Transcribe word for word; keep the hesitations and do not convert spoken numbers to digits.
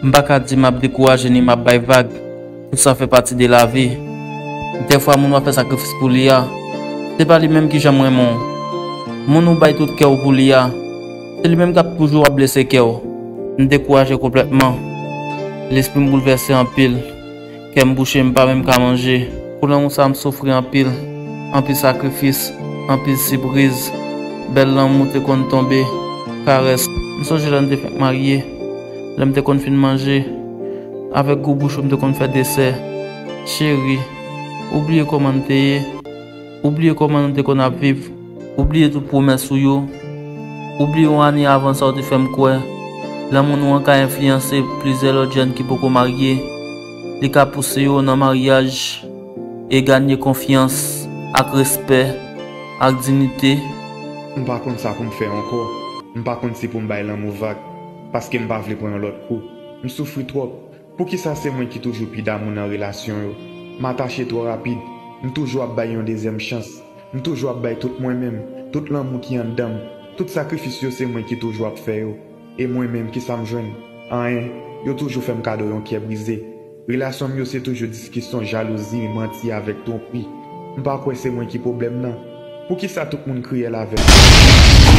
M pa ka di m ap dekouraje ni m ap bay vag. Tout sa fè pati de lavi. Dèfwa moun w ap fè sakrifis pou li a, se pa li menm ki janm renmen w. Moun ou bay tout kè w pou li a, se li menm k ap toujou ap blese kè w. M dekouraje konplètman. Lespri m boulvèse anpil. Kè m bouche, m pa menm ka manje. Pou lanmou sa, m soufri anpil. Anpil sakrifis, anpil sipriz. Bèl lanmou te konn tonbe, karès. M sonje lè n te fèk marye, lè m te konn fin manje. Avèk gou bouch ou, m te konn fè desè. Cheri, ou bliye kòman n te ye? Ou bliye kòman nou te konn ap viv? Ou bliye tout pwomès ou yo? Ou bliye yon ane avan sa ou te fè m kwè lanmou nou an ka enfliyanse plizyè lòt jèn ki poko marye? Li ka pouse yo nan maryaj e ganye konfyans ak respè ak diyite. M pa konn sa pou m fè ankò. M pa konn si pou m bay lanmou vag, paske m pa vle pran yon lòt kou. M soufri twòp. Poukisa se mwen ki toujou pi damou nan relasyon yo? M atache twò rapid. M toujou ap bay yon dezyèm chans. M toujou ap bay tout mwen menm, tout lanmou ki anndan m, tout sakrifis yo se mwen ki toujou ap fè yo. E mwen menm, kisa m jwenn? Anyen. Yo toujou fè m kado yon kè brize. Relasyon m yo se toujou diskisyon, jalouzi, manti avèk twonpri. M pa kwè se mwen ki pwoblèm nan. Poukisa tout moun kriyèl avè m?